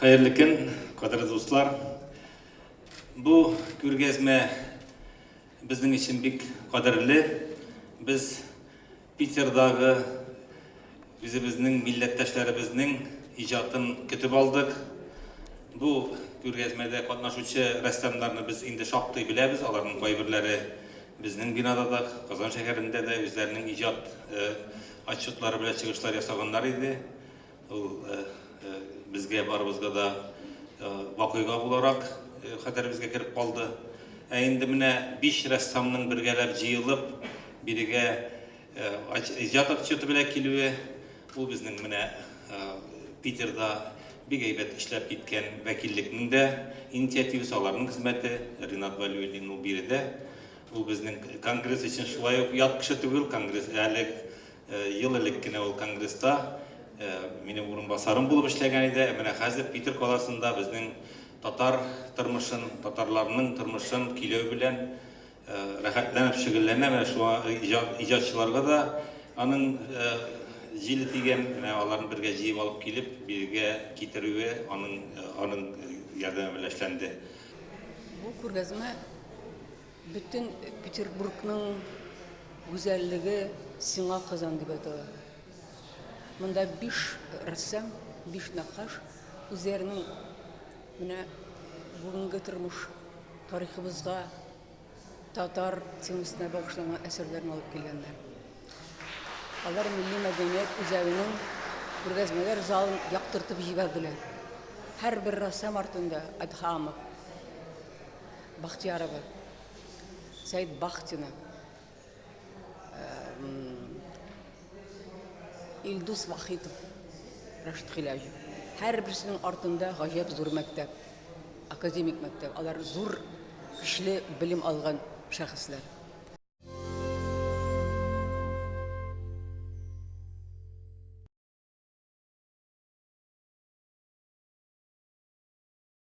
Хәерле көн, кадерле дуслар. Бу күргәзмә безнең өчен бик кадерле. Без Питердагы үзебезнең милләттәшләребезнең иҗатын көтеп алдык. Бу күргәзмәдә катнашучы рәссамнарны без инде шактый беләбез. Аларның кайберләре безнең бинада да, Казан шәһәрендә дә үзләренең иҗат отчетлары белән чыгышлар ясаганнар иде. Ул безгә барыбызга да вакыйга буларак хәтеребезгә кереп калды. Ә инде менә биш рәссамның бергәләп җыелып, бирегә иҗат отчеты белән килүе, ул безнең менә Питерда бик әйбәт эшләп киткән вәкиллекнең дә инициативасы, аларның хезмәте. Ринат Вәлиуллин ул биредә. Ул безнең конгресс өчен шулай ук ят кеше түгел, конгресс әле Ел элек кенә ул конгресста минем урынбасарым булып эшләгән иде. Ә менә хәзер Питер каласында безнең татар тормышын, татарларның тормышын көйләү белән рәхәтләнеп шөгыльләнә. Менә шуңа иҗатчыларга да аның җиле тигән, менә аларны бергә җыеп алып килеп, бирегә китерүе аның аның ярдәме белән эшләнде. Бу күргәзмә Бөтен Петербургның гүзәллеге сиңа Казан дип атала. Монда биш рәссам, биш нәккаш үзләренең менә бүгенге тормыш тарихыбызга, татар темасына багышланган әсәрләрен алып килгәннәр. Алар Милли мәдәният үзәгенең күргәзмәләр залын яктыртып җибәрделәр. Һәрбер рәссам артында Адхамов, Бахтиярова, Сәет Бахтина, Илдус Вахитов, Рашид Хиләҗев. Һәрберсенең артында гаҗәп зур мәктәп, академик мәктәп. Алар зур, көчле белем алган шәхесләр.